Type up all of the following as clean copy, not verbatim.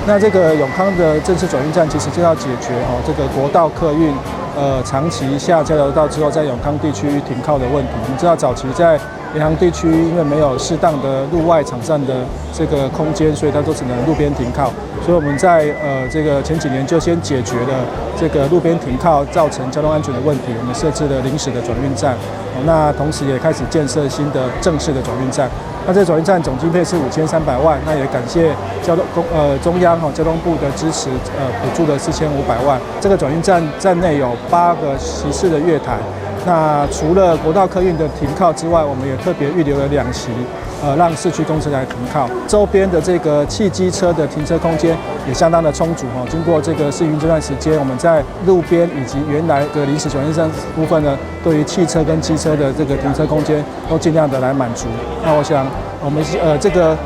那這個永康的正式轉運站，其實就要解決哦這個國道客運長期下交流道之後，在永康地區停靠的問題。我們知道早期在廉航地區，因為沒有適當的路外場站的這個空間，所以它都只能路邊停靠。所以我們在這個前幾年就先解決了這個路邊停靠造成交通安全的問題，我們設置了臨時的轉運站。那同時也開始建設新的正式的轉運站。那這個轉運站總經費是5300萬，那也感謝交通公中央哈交通部的支持，補助了4500萬。這個轉運站站內有8個席次的月台。那除了國道客運的停靠之外，我們也特別預留了2席，讓市區公車來停靠。周邊的這個汽機車的停車空間也相當的充足哈。經過這個試運這段時間，我們在路邊以及原來的臨時轉運站部分呢，對於汽車跟機車的這個停車空間都盡量的來滿足。那我想，我們這個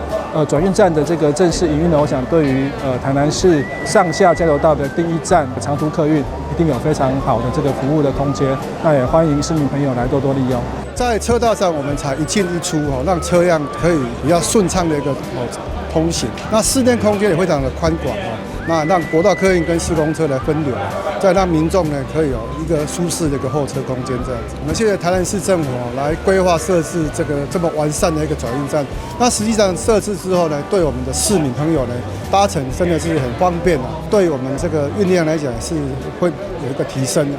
轉運站的這個正式營運呢，我想對於台南市上下交流道的第一站長途客運，一定有非常好的這個服務的空間。那也歡迎市民朋友來多多利用。在車道上，我們採一進一出哦，讓車輛可以比較順暢的一個通行。那室內空間也非常的寬廣哦，那讓國道客運跟市公車來分流，再讓民眾呢可以有一個舒適的一個候車空間這樣子。我們謝謝台南市政府來規劃設置這個這麼完善的一個轉運站。那實際上設置之後呢，對我們的市民朋友呢搭乘真的是很方便啊，對我們這個運量來講是會有一個提升的。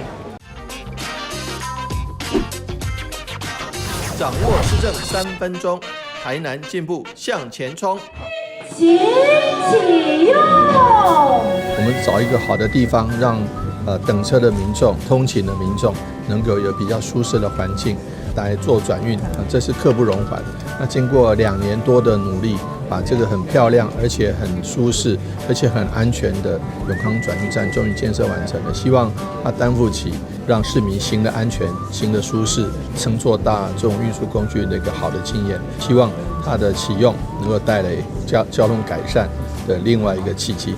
掌握市政3分鐘，台南進步向前衝。請啟用。我們找一個好的地方，讓等車的民眾、通勤的民眾能夠有比較舒適的環境來做轉運，這是刻不容緩。那經過2年多的努力，把這個很漂亮、而且很舒適、而且很安全的永康轉運站終於建設完成了。希望它擔負起讓市民行得安全、行得舒適、乘坐大眾運輸工具的一個好的經驗。希望它的啟用能夠帶來交通改善的另外一個契機。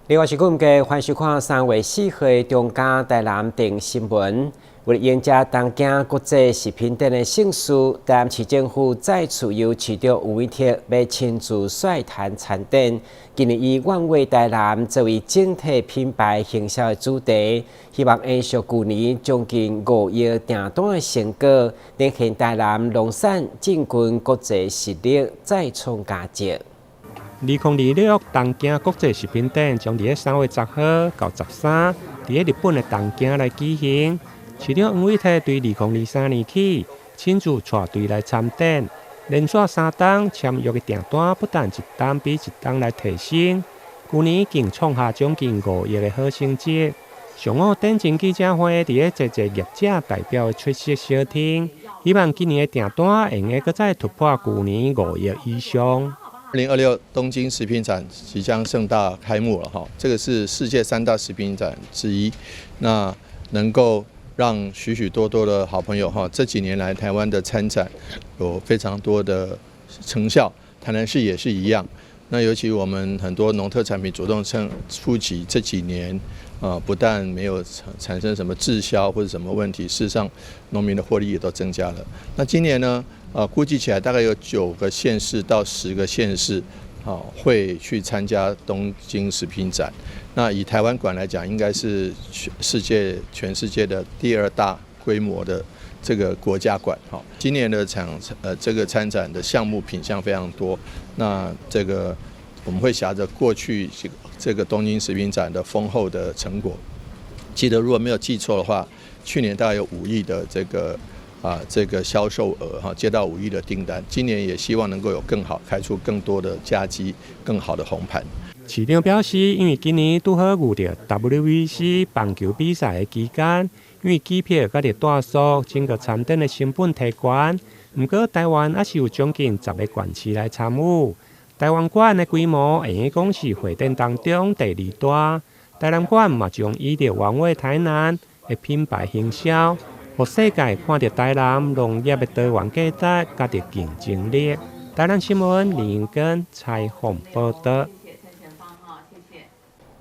另外是阮家歡迎收看3月4號的中嘉台南電新聞。為了迎接東京國際食品展的盛事，台南市政府再次由市長余偉哲欲親自率團參展。今年以“玩味台南”作為整體品牌行銷的主題，希望延續舊年將近5億訂單的成果，展現台南農產進軍國際實力再創佳績。2026東京國際食品展將佇咧3月10號到13，佇咧日本的東京來舉行。市長黃偉哲對2023年起親自帶隊來參展，連續3冬簽約的訂單不但一冬比一冬來提升，舊年更創下將近5億的好成績。上午展前記者會，佇咧濟濟業者代表的出席相聽，希望今年的訂單會用閣再突破舊年5億以上。2026東京食品展即將盛大開幕了哈，這個是世界三大食品展之一，那能夠讓許許多多的好朋友哈，這幾年來台灣的參展有非常多的成效，台南市也是一樣。那尤其我們很多農特產品主動趁出擊，這幾年不但沒有產生什麼滯銷或者什麼問題，事實上農民的獲利也都增加了。那今年呢？估計起來大概有9個縣市到10個縣市，會去參加東京食品展。那以台灣館來講，應該是全世界的第二大規模的這個國家館。哈，今年的場這個參展的項目品項非常多。那這個我們會挾著過去這個東京食品展的豐厚的成果。記得如果沒有記錯的話，去年大概有5億的這個銷售額哈，接到5億的訂單，今年也希望能夠有更好，開出更多的佳績，更好的紅盤。市長表示，因為今年拄好遇著 WBC 棒球比賽的期間，因為機票佮著住宿，整個參展的成本提懸。毋過台灣猶是有將近10個縣市來參與。台灣館的規模會用講是會展當中第二大。台南館嘛將以著玩味台南的品牌行銷，予世界看著台南農業的多元價值佮著競爭力。台南新聞林根採訪報導。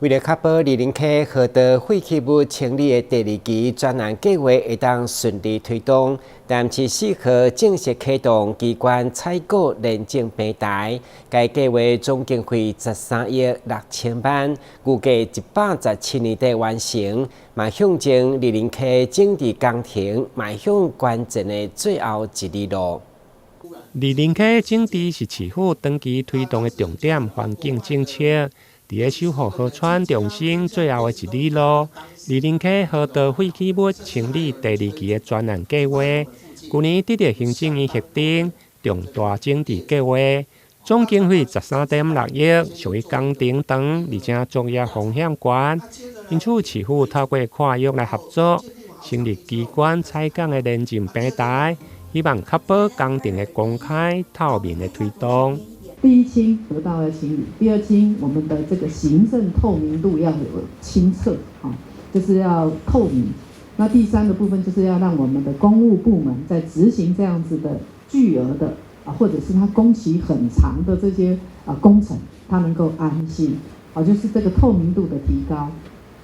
為了確保二林溪河道廢棄物清理的第二期專案計劃會當順利推動，台南市4號正式啟動機關採購廉政平台。該計劃總經費13億6千萬，預計117年底完成，嘛向前二林溪整治工程邁向關鍵的最後一里路。二林溪整治是市府長期推動的重點環境政策。佇咧守護河川重生最後的一里路，二林溪河道廢棄物清理第二期的專案計劃，去年得著行政院核定重大整治計劃，總經費13.6億，屬於工程長，而且作業風險懸。因此，市府透過跨域來合作，成立機關採購的廉政平台，希望確保工程的公開透明的推動。第一清河道要清理，第二清我們的這個行政透明度要有清澈，啊，就是要透明。那第三個部分就是要讓我們的公務部門在執行這樣子的巨額的啊，或者是它工期很長的這些啊工程，它能夠安心，啊，就是這個透明度的提高，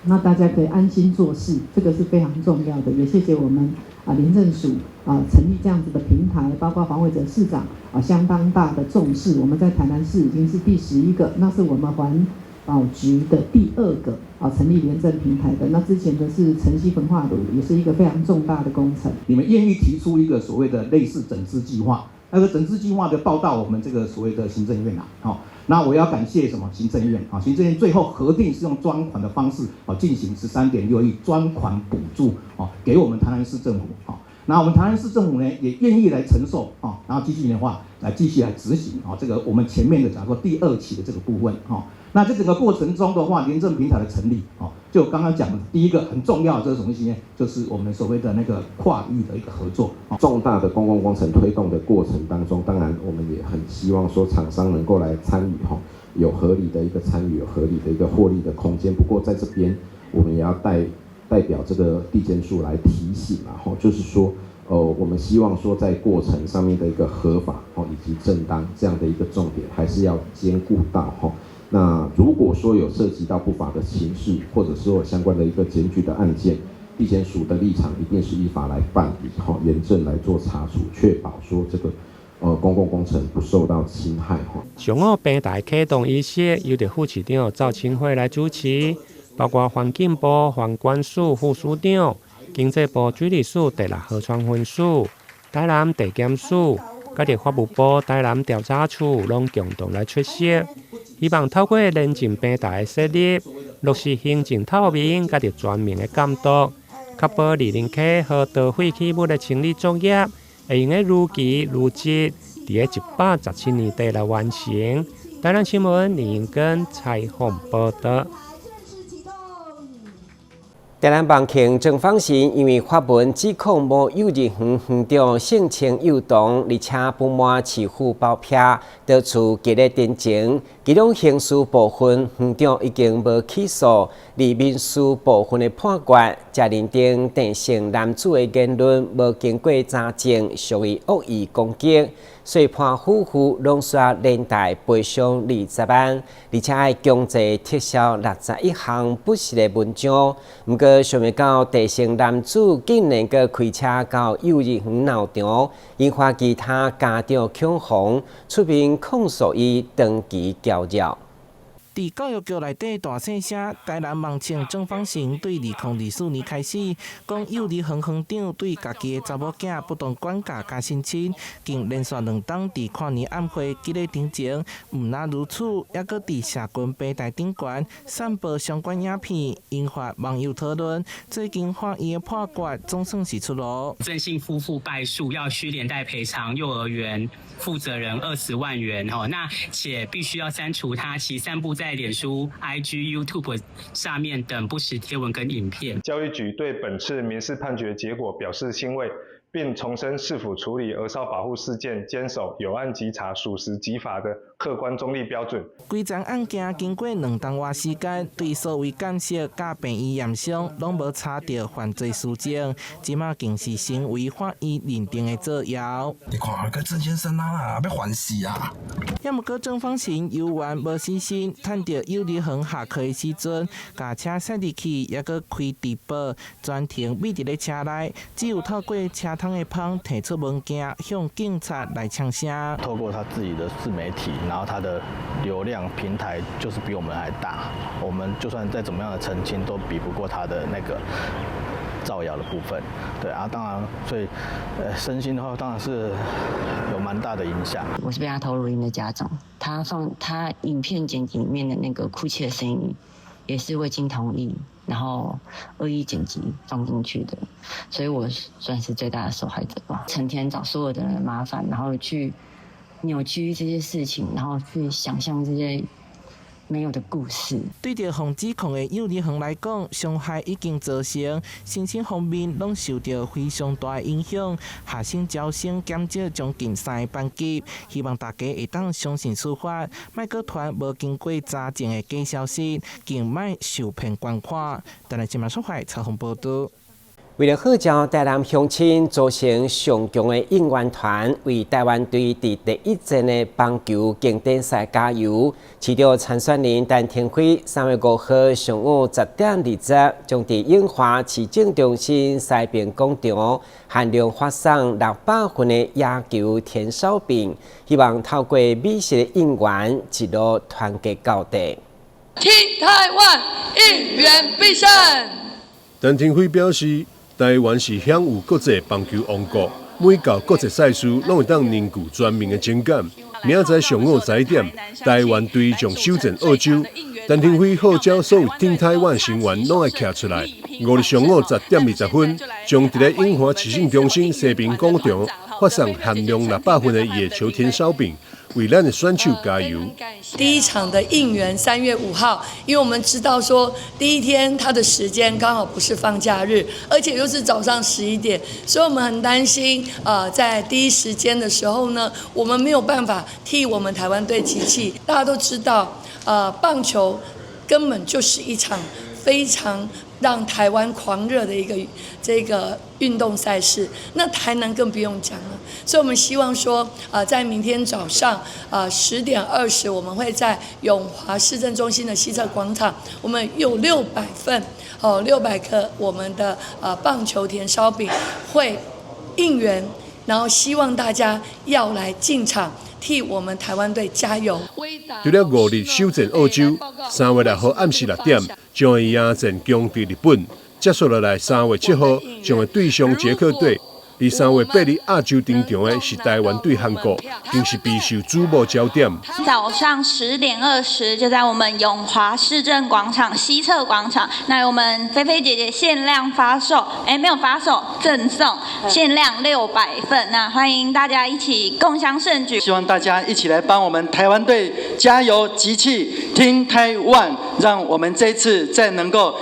那大家可以安心做事，這個是非常重要的。也謝謝我們啊廉政署啊成立這樣子的平台，包括黃偉哲市長啊相當大的重視。我們在台南市已經是第11個，那是我們環保局的第二個啊成立廉政平台的。那之前的是城西焚化爐，也是一個非常重大的工程。你們願意提出一個所謂的類似整治計劃？那個整治計劃就報到我們這個所謂的行政院啦，好，那我要感謝什麼？行政院啊，行政院最後核定是用專款的方式啊進行13.6億專款補助啊，給我們台南市政府啊，那我們台南市政府呢也願意來承受啊，然後繼續的話來繼續來執行啊，這個我們前面的講說第二期的這個部分哈，那這整個過程中的話，廉政平台的成立哦，就剛剛講的第一個很重要的這個東西呢，就是我們所謂的那個跨域的一個合作。重大的公共工程推動的過程當中，當然我們也很希望說廠商能夠來參與哈，有合理的一個參與，有合理的一個獲利的空間。不過在這邊，我們也要代表這個地檢署來提醒啊，吼，就是說，我們希望說在過程上面的一個合法哦以及正當這樣的一個重點，還是要兼顧到哈。那如果說有涉及到不法的情事，或者說相關的一個檢舉的案件，地檢署的立場一定是依法來辦理，哈，嚴正來做查處，確保說這個公共工程不受到侵害，哈。上午平台啟動儀式由著副市長趙清輝來主持，包括環境部環管署副署長、經濟部水利署第六河川分署、台南地檢署、佮著法務部台南調查處攏共同來出席。希望透過廉政平台的設立，落實行政透明，佮著全面的監督，確保二林溪河道廢棄物的清理作業會用得如期如質，佇咧117年底來完成。台南新聞林英根採訪報導。台南網慶鄭方神因為發文指控某幼兒園園長性侵幼童，而且不滿市府包庇，導致激烈陳情。其中刑事部分園長已經無起訴，而民事部分的判決，才認定鄭姓男子的言論無經過查證，屬於惡意攻擊，所以判夫婦攏需要連帶賠償20萬，而且愛強制撤銷61項不實的文章。毋過想袂到鄭姓男子竟然閣開車到幼兒園鬧場，引發其他家長恐慌，出面控訴伊長期攪擾。佇教育局內底大細聲，台南網慶鄭方成對2024年開始，講幼兒園園長對家己的查某囝不當管教佮性侵，竟連續兩冬佇跨年暗會激烈陳情。毋但如此，猶閣佇社群平台頂懸散播相關影片，引發網友討論。最近法院的判決總算是出爐。鄭姓夫婦敗訴，要需連帶賠償幼兒園負責人20萬元。吼，那且必須要刪除他其散布在臉書、IG、YouTube 上面等不實貼文跟影片。教育局對本次民事判決結果表示欣慰，並重申市府處理兒少保護事件，堅守有案即查、屬實即法的客觀中立標準。規樁案件經過2冬外時間，對所謂鑑識佮病院驗傷，攏無查著犯罪事證，這馬更是成為法醫認定的造謠。你看，個鄭先生啊，欲還死啊！也毋過鄭方成猶原無死心，趁著幼兒園下課的時陣，共車駛入去，猶閣開直播，全程覕佇咧車內，只有透過車窗的縫提出文件向警察來嗆聲。透過他自己的自媒體，然後他的流量平台就是比我們還大，我們就算再怎麼樣的澄清，都比不過他的那個造謠的部分。對啊，當然，所以，身心的話，當然是有蠻大的影響。我是被他偷錄音的家長，他放他影片剪輯裡面的那個哭泣的聲音，也是未經同意，然後惡意剪輯放進去的，所以我算是最大的受害者吧。成天找所有的人麻煩，然後去扭曲這些事情，然後去想象這些沒有的故事。對著予指控的幼兒園來講，傷害已經造成，身心方面攏受著非常大的影響。學生招生減少將近三個班級，希望大家會當相信司法，莫閣傳無經過查證的假消息，更莫受騙觀看。台南新聞採訪報導。為了號召台南鄉親組成上強的應援團，為台灣隊佇第一戰的棒球經典賽加油。市長參選人陳亭妃3月5號上午10點20，將佇永華市政中心西平廣場限量發送600份的野球甜燒餅，希望透過美食的應援，一路團結到底。 Team 台灣應援必勝。陳亭妃表示，台灣是享有國際棒球王國，每到國際賽事攏會當凝聚全民的情感。明仔載上午11點，台灣隊將首戰澳洲。陳亭妃號召所有挺台灣成員攏愛徛出來。5日上午10點20分，將佇咧永華市政中心西平廣場發送限量600份的野球甜燒餅，為咱的選手加油。第一場的應援3月5號，因為我們知道說第一天他的時間剛好不是放假日，而且又是早上11點，所以我們很擔心，在第一時間的時候呢，我們沒有辦法替我們台灣隊集氣。大家都知道，棒球根本就是一場非常讓台灣狂熱的一個這個運動賽事，那台南更不用講了。所以，我們希望說，在明天早上，10點20，我們會在永華市政中心的西側廣場，我們有600份，哦，600顆我們的棒球甜燒餅會應援，然後希望大家要來進場替我們台灣隊加油。除了5日首戰澳洲，3月6號暗時6點，將會迎戰強敵日本。接續落來3月7號將會對上捷克隊。佇3月8日亞洲登場的是台灣對韓國，更是備受矚目焦點。早上10點20，就在我們永華市政廣場西側廣場，那我們菲菲姐姐限量發售，哎，沒有發售，贈送，限量600份，那歡迎大家一起共襄盛舉。希望大家一起來幫我們台灣隊加油集氣，挺台灣，讓我們這次再能夠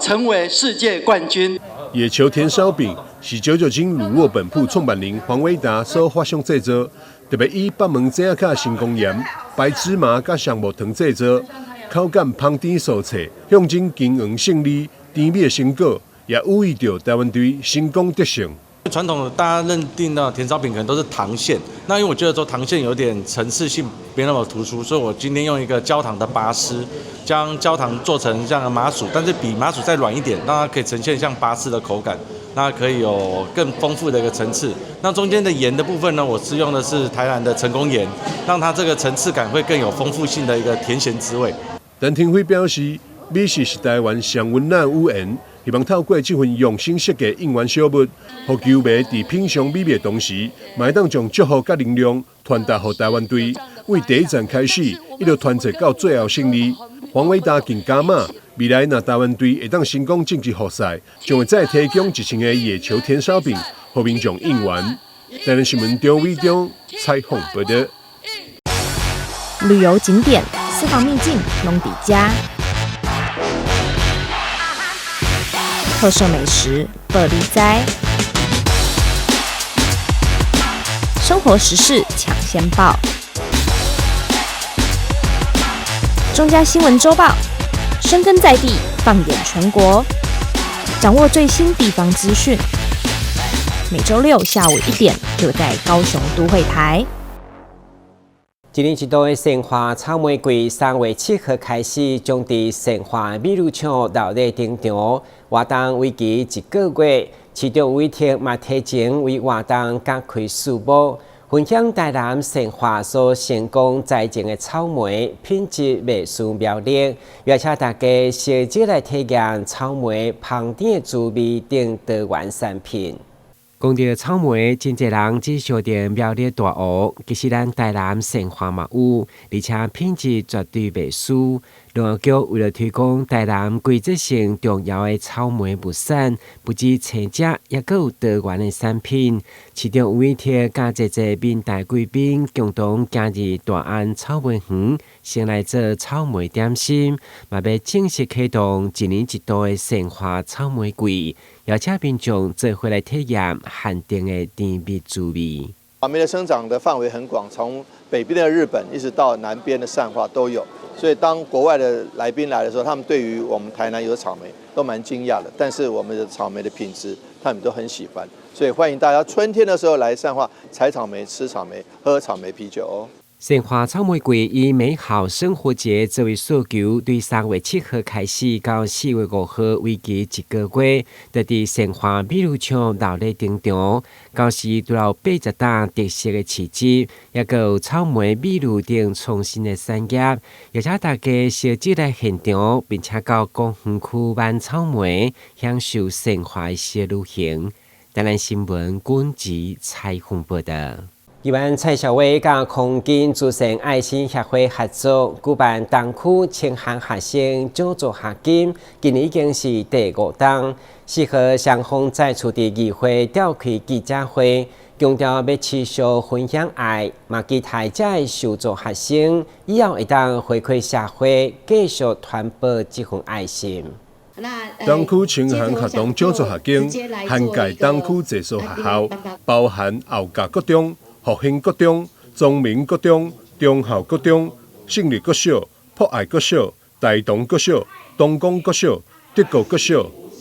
成為世界冠軍。野球甜燒餅是九九金乳酪本鋪創辦人黃威達所發想製作，特別以北門井仔成功鹽、白芝麻佮橡木糖製作，口感芳甜酥脆，象徵金黃勝利、甜蜜的成果，也寓意著台灣隊成功得勝。傳統大家認定的甜燒餅可能都是糖餡，那因為我覺得說糖餡有點層次性沒那麼突出，所以我今天用一個焦糖的拔絲，將焦糖做成像麻糬，但是比麻糬再軟一點，讓它可以呈現像拔絲的口感，那可以有更豐富的一個層次。那中間的鹽的部分呢，我是用的是台南的成功鹽，讓它這個層次感會更有豐富性的一個甜鹹滋味。陳亭妃表示，美食是台灣上溫暖語言。希望透過這份用心設計應援小物，予球迷佇品嚐美味的同時，嘛會當將祝福佮能量傳達予台灣隊，為第一戰開始，一路團結到最後勝利。黃偉達更加碼，未來若台灣隊會當成功晉級復賽，將會再提供1000個野球甜燒餅，予民眾應援。台南新聞張偉中採訪報導。旅遊景點、私房秘境，攏佇遮。特色美食，報你知。生活时事抢先报。中嘉新闻周报，深耕在地，放眼全国，掌握最新地方资讯。每周六下午1点，就在高雄都会台。一年一度的善化草莓季，3月7號開始，將佇善化美女場熱鬧登場。活動為期一個月，市長委託嘛提前為活動加開序幕，分享台南善化所成功栽種的草莓品質袂輸苗栗，邀請大家實際來體驗草莓香甜的滋味等多元產品。講著草莓，真濟人只想著苗栗大湖，其實咱台南善化嘛有，而且品質絕對袂輸。農業局為了推廣台南季節性重要的草莓物產，不止青食，抑閣有多元的產品。市長委託佮濟濟民代貴賓共同行入大安草莓園，先來做草莓點心，嘛欲正式啟動一年一度的善化草莓季。邀請民眾做伙來體驗限定的甜蜜滋味。草莓的生長的範圍很廣，從北邊的日本一直到南邊的善化都有。所以當國外的來賓來的時候，他們對於我們台南有草莓都蠻驚訝的。但是我們的草莓的品質，他們都很喜歡。所以歡迎大家春天的時候來善化採草莓、吃草莓、喝草莓啤酒哦。善化草莓季以美好生活節作為訴求，對3月7號開始到4月5號，為期一個月，就佇善化美女場熱鬧登場。到時除了有80檔特色的市集，抑閣有草莓美女等創新的產業，邀請大家實際來現場，並且到公園區玩草莓，享受善化的小旅行。台南新聞滾吉採訪報導。議員蔡小薇佮康金慈善愛心協會合作舉辦東區清寒學生獎助學金，今年已經是第五冬。4號雙方再次佇議會召開記者會，強調欲持續分享愛，嘛期待遮的受助學生以後會當回饋社會，繼續傳播這份愛心。東區清寒學童獎助學金涵蓋東區濟所學校，包含後甲國中、復興國中、宗明國中、忠孝國中、勝利國小、博愛國小、大同國小、東光國小、德國國小、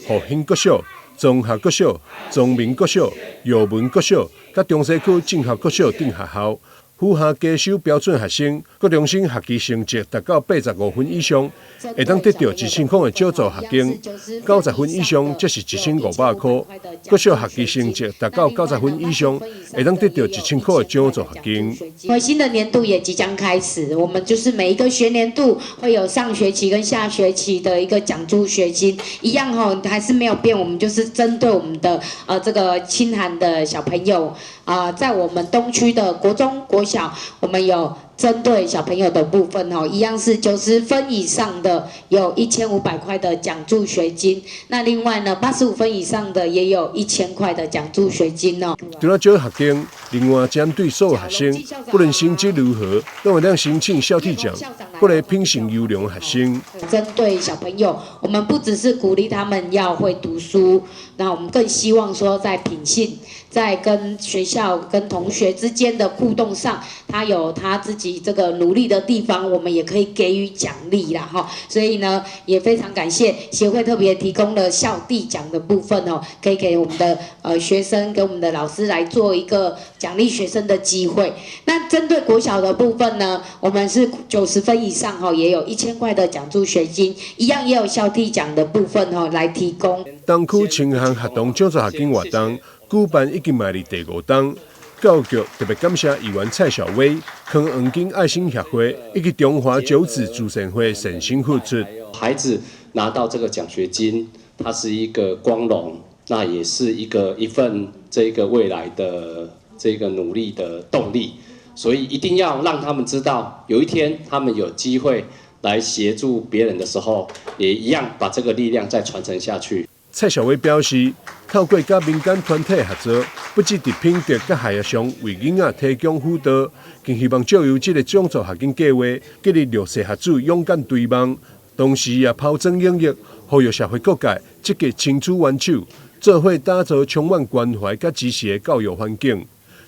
復興國小、綜合國小、宗明國小、耀文國小、佮中西區進學國小等學校。符合加收標準學生，國中生學期成績達到85分以上，會當得著1000箍的獎助學金；90分以上，則是1500箍。國小學期成績達到90分以上，會當得著1000箍的獎助學金。因為新的年度也即將開始，我們就是每一個學年度會有上學期跟下學期的一個獎助學金，一樣吼，還是沒有變。我們就是針對我們的這個清寒的小朋友啊，在我們東區的國中、國小，我們有針對小朋友的部分哦，一樣是90分以上的有1500塊的獎助學金，那另外呢，85分以上的也有1000塊的獎助學金哦。除了獎學金，另外針對所有學生，不論成績如何，攏會當申請孝悌獎，鼓勵品性優良學生。針對小朋友，我們不只是鼓勵他們要會讀書，那我們更希望說在品性，在跟學校、跟同學之間的互動上，他有他自己這個努力的地方，我們也可以給予獎勵啦，哈。所以呢，也非常感謝協會特別提供了孝悌獎的部分哦，可以給我們的學生、給我們的老師來做一個獎勵學生的機會。那針對國小的部分呢，我們是90分以上哈，也有1000塊的獎助學金，一樣也有孝悌獎的部分哦，來提供。東區清寒學童獎助學金活動舉辦已經邁入第五冬，教育局特別感謝議員蔡小薇、康黃金愛心協會以及中華九子慈善會善心付出。孩子拿到這個獎學金，它是一個光榮，那也是一個一份這個未來的這個努力的動力，所以一定要讓他們知道，有一天他們有機會來協助別人的時候，也一樣把這個力量再傳承下去。蔡小薇表示，透過佮民間團體合作，不只佇品德佮學業上為囡仔提供輔導，更希望藉由這個獎助學金計劃，激勵弱勢學子勇敢追夢，同時也拋磚引玉，呼籲社會各界積極伸出援手，做伙打造充滿關懷佮支持的教育環境。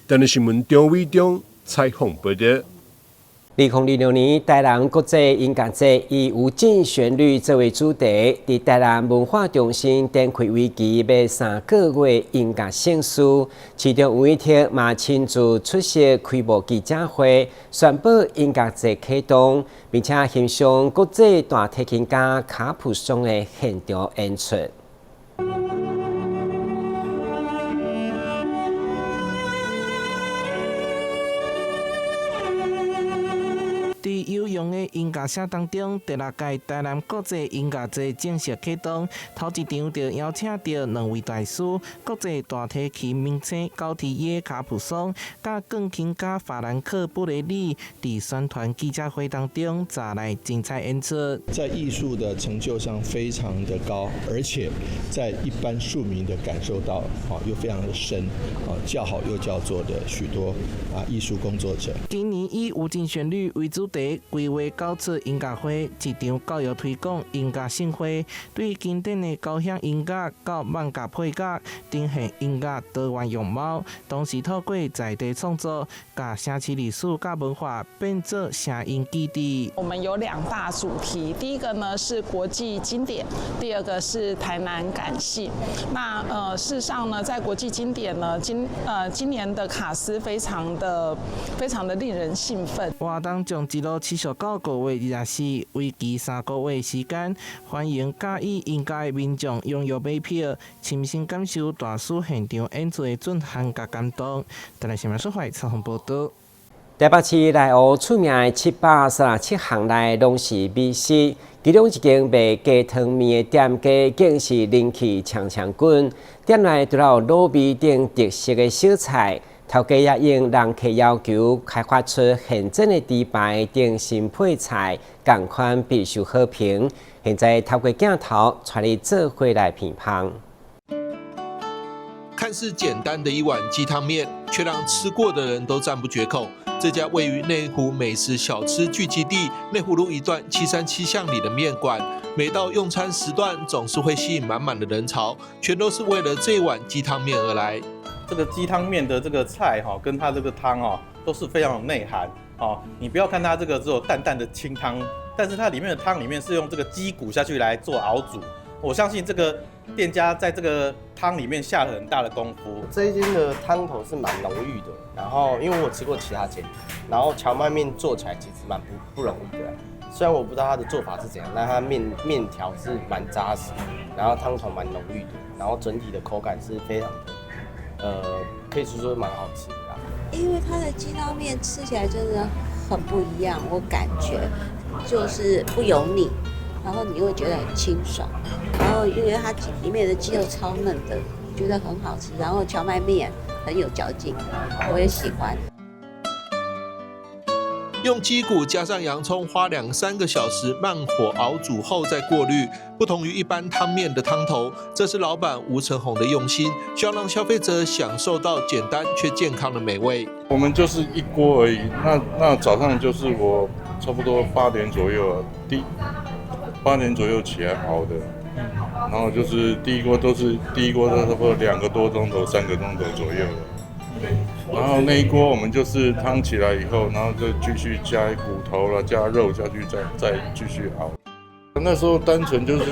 台南新聞張偉中採訪報道。2026年台南國際音樂節以無盡旋律作為主題，佇台南文化中心展開為期欲3個月音樂盛事。市長黃偉哲嘛親自出席開幕記者會，宣布音樂節啟動，並且欣賞國際大提琴家卡普松的現場演出。佇悠揚的音樂聲當中，第六屆台南國際音樂節正式啟動。頭一場就邀請著兩位大師，國際大提琴名星高緹耶卡普松，佮鋼琴家法蘭克布雷里，佇宣傳記者會當中，帶來精彩演出。在藝術的成就上非常的高，而且在一般庶民的感受到，又非常的深，叫好又叫座的許多藝術工作者。今年以無盡旋律為主題，規劃搞出音樂會，一場教育推廣音樂盛會，對經典的交響音樂到慢樂配樂，呈現音樂多元樣貌。同時透過在地創作，共城市歷史佮文化變做聲音基地。我們有兩大主題，第一個呢是國際經典，第二個是台南感性。那事實上呢，在國際經典呢，今年的卡司非常的令人興奮。活動將一路持續到5月24，為期3個月時間，歡迎佮意音樂的民眾踴躍買票，親身感受大師現場演出的震撼佮感動。台南新聞採訪報道。台北市內湖出名的737項內攏是美食，其中一間賣雞湯麵的店家，更是人氣強強滾。店內除了有滷味等特色的小菜，頭家也應人客要求，開發出現煎的豬排等新配菜，仝款備受好評。現在透過鏡頭，帶你做伙來品嘗。看似簡單的一碗雞湯麵，卻讓吃過的人都讚不絕口。這家位於內湖美食小吃聚集地內湖路一段737巷裡的麵館，每到用餐時段，總是會吸引滿滿的人潮，全都是為了這碗雞湯麵而來。這個雞湯麵的這個菜哈，跟它這個湯哦，都是非常有內涵哦。你不要看它這個只有淡淡的清湯，但是它裡面的湯裡面是用這個雞骨下去來做熬煮。我相信這個店家在這個湯裡面下了很大的功夫。這一間的湯頭是蠻濃郁的，然後因為我吃過其他間，然後蕎麥麵做起來其實蠻不容易的。雖然我不知道它的做法是怎樣，但它麵條是蠻紮實，然後湯頭蠻濃郁的，然後整體的口感是非常的，可以說說蠻好吃的啦。因為它的雞湯麵吃起來真的很不一樣，我感覺就是不油膩。然後你會覺得很清爽，然後因為它裡面的雞肉超嫩的，覺得很好吃。然後蕎麥麵很有嚼勁，我也喜歡。用雞骨加上洋蔥，花2、3個小時慢火熬煮後再過濾，不同於一般湯麵的湯頭，這是老闆吳成宏的用心，希望讓消費者享受到簡單卻健康的美味。我們就是一鍋而已，那早上就是我差不多8點左右，8點左右起來熬的，然後就是第一鍋都差不多2個多鐘頭、3個鐘頭左右了。然後那一鍋我們就是湯起來以後，然後就繼續加骨頭了，加肉下去，再繼續熬。那時候單純就是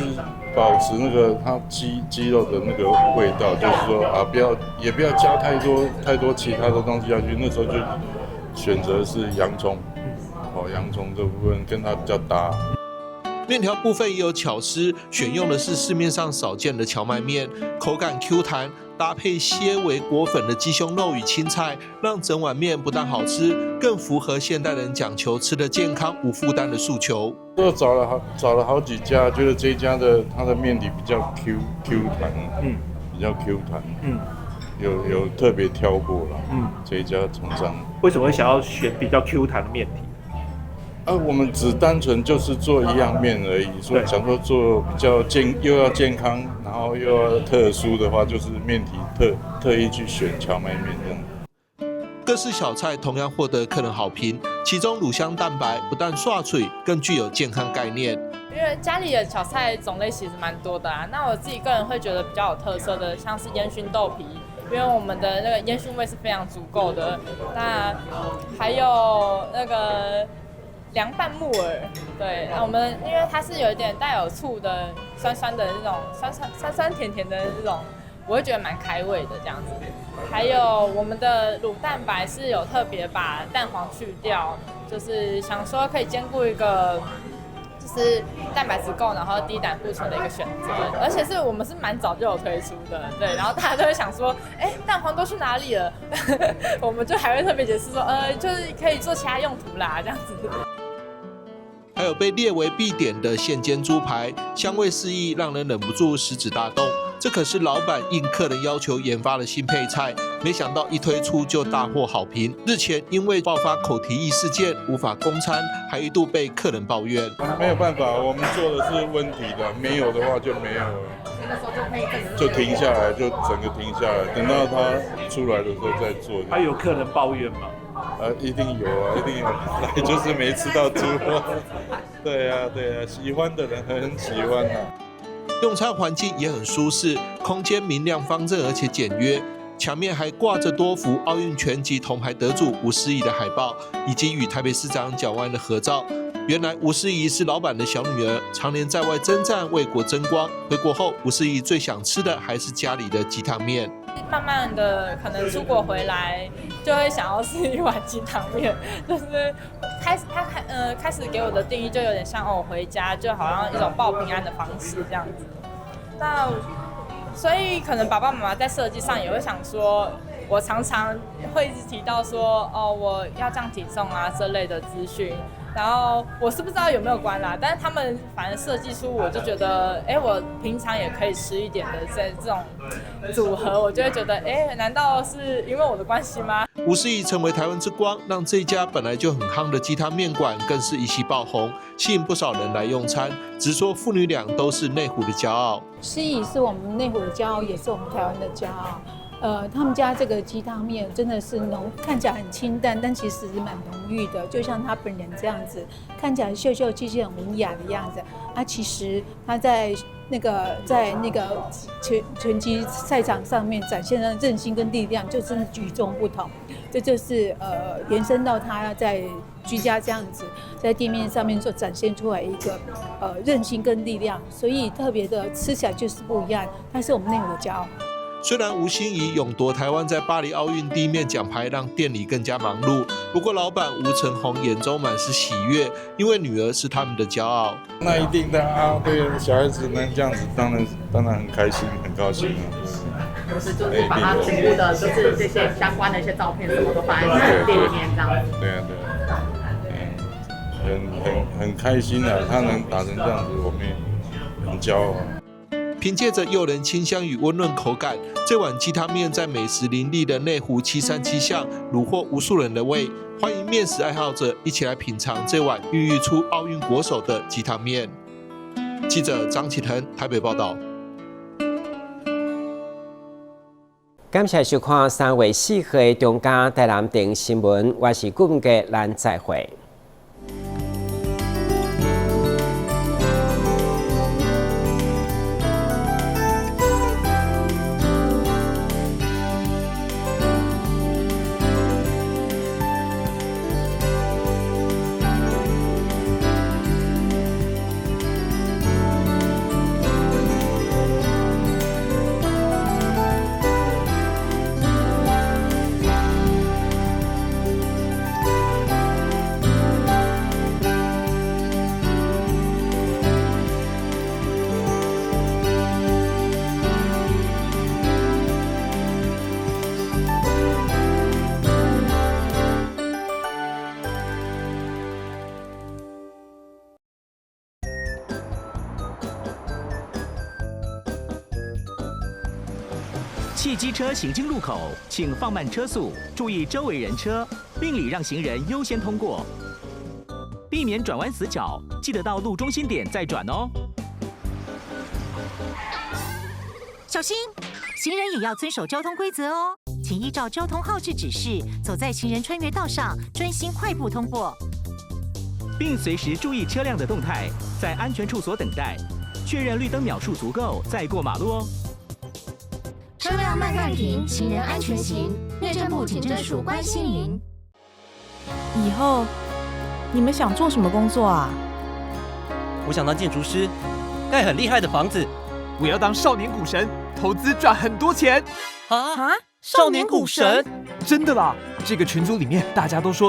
保持那個它雞肉的那個味道，就是說啊，也不要加太多其他的東西下去。那時候就選擇是洋蔥，哦，洋蔥這部分跟它比較搭。麵條部分也有巧思，選用的是市面上少見的蕎麥麵，口感 Q 彈，搭配些微裹粉的雞胸肉與青菜，讓整碗麵不但好吃，更符合現代人講求吃得健康無負擔的訴求。我找了好幾家，覺得這一家的它的麵底比較 Q 彈，比較 Q 彈，有特別挑過了，這一家廠商。為什麼會想要選比較 Q 彈的麵體？啊，我們只單純就是做一樣麵而已，所以想說做比較又要健康，然後又要特殊的話，就是麵體特意去選蕎麥麵這樣。各式小菜同樣獲得客人好評，其中滷香蛋白不但涮嘴，更具有健康概念。因為家裡的小菜種類其實蠻多的啊，那我自己個人會覺得比較有特色的，像是煙燻豆皮、因为我们的那个烟熏味是非常足够的。那还有那个凉拌木耳，对，那我们因为它是有一点带有醋的酸酸的那种酸酸酸酸甜甜的这种，我会觉得蛮开胃的这样子。还有我们的卤蛋白是有特别把蛋黄去掉，就是想说可以兼顾一个。就是蛋白质够，然后低胆固醇的一个选择，而且是我们是蛮早就有推出的，对，然后大家都会想说，哎，蛋黄都去哪里了？我们就还会特别解释说，就是可以做其他用途啦，这样子。还有被列为必点的现煎猪排，香味四溢，让人忍不住食指大动。这可是老板应客人要求研发的新配菜，没想到一推出就大获好评。日前因为爆发口蹄疫事件，无法供餐，还一度被客人抱怨。没有办法，我们做的是温体的，没有的话就没有了。那时候就可以就停下来，就整个停下来，等到它出来的时候再做。还有客人抱怨吗？一定有啊，一定有，来就是没吃到猪肉。对啊，对啊，喜欢的人很喜欢啊。用餐环境也很舒适，空间明亮方正而且简约，墙面还挂着多幅奥运拳击铜牌得主吴思怡的海报，以及与台北市长蒋万安的合照。原来吴思怡是老板的小女儿，常年在外征战，为国争光。回国后，吴思怡最想吃的还是家里的鸡汤面。慢慢的，可能出国回来就会想要吃一碗鸡汤面，就是开始他开呃开始给我的定义就有点像哦，回家就好像一种报平安的方式这样子。那所以可能爸爸妈妈在设计上也会想说，我常常会一直提到说哦，我要降体重啊这类的资讯。然后我是不知道有没有关啦，但是他们反正设计出，我就觉得，哎，我平常也可以吃一点的这种组合，我就会觉得，哎，难道是因为我的关系吗？吴思怡成为台湾之光，让这家本来就很夯的鸡汤面馆更是一夕爆红，吸引不少人来用餐。直说父女俩都是内湖的骄傲。思怡是我们内湖的骄傲，也是我们台湾的骄傲。他们家这个鸡汤面真的是浓，看起来很清淡，但其实是蛮浓郁的，就像他本人这样子，看起来秀秀气气、很文雅的样子。啊，其实他在那个拳击赛场上面展现的韧性跟力量，就真的与众不同。这就是延伸到他在居家这样子，在店面上面所展现出来一个韧性跟力量，所以特别的吃起来就是不一样。他是我们内湖的骄傲。虽然吴欣怡勇夺台湾在巴黎奥运第一面奖牌，让店里更加忙碌。不过，老板吴成宏眼中满是喜悦，因为女儿是他们的骄傲。那一定的啊，对，小孩子能这样子，当然很开心，很高兴啊。就是把他全部的，就是这些相关的一些照片什么都放在店里面这样子。对啊，对啊，嗯，很开心啊，他能打成这样子，我们也很骄傲。凭借着诱人清香与温润口感，这碗鸡汤面在美食林立的内湖737巷虏获无数人的胃。欢迎面食爱好者一起来品尝这碗孕育出奥运国手的鸡汤面。记者张启腾台北报道。感谢收看3月4号的中嘉台南电新闻，我是顾文杰，咱再会。汽机车行经路口，请放慢车速，注意周围人车，并礼让行人优先通过，避免转弯死角，记得到路中心点再转哦。小心，行人也要遵守交通规则哦，请依照交通号志指示，走在行人穿越道上，专心快步通过，并随时注意车辆的动态，在安全处所等待，确认绿灯秒数足够再过马路哦。车辆輛慢慢停，行人安全行。內政部警政署關心您。以後你們想做什麼工作啊？我想當建築師，蓋很厲害的房子。我要當少年股神，投資賺很多錢。啊？少年股神？真的啦！這個群組裡面大家都說。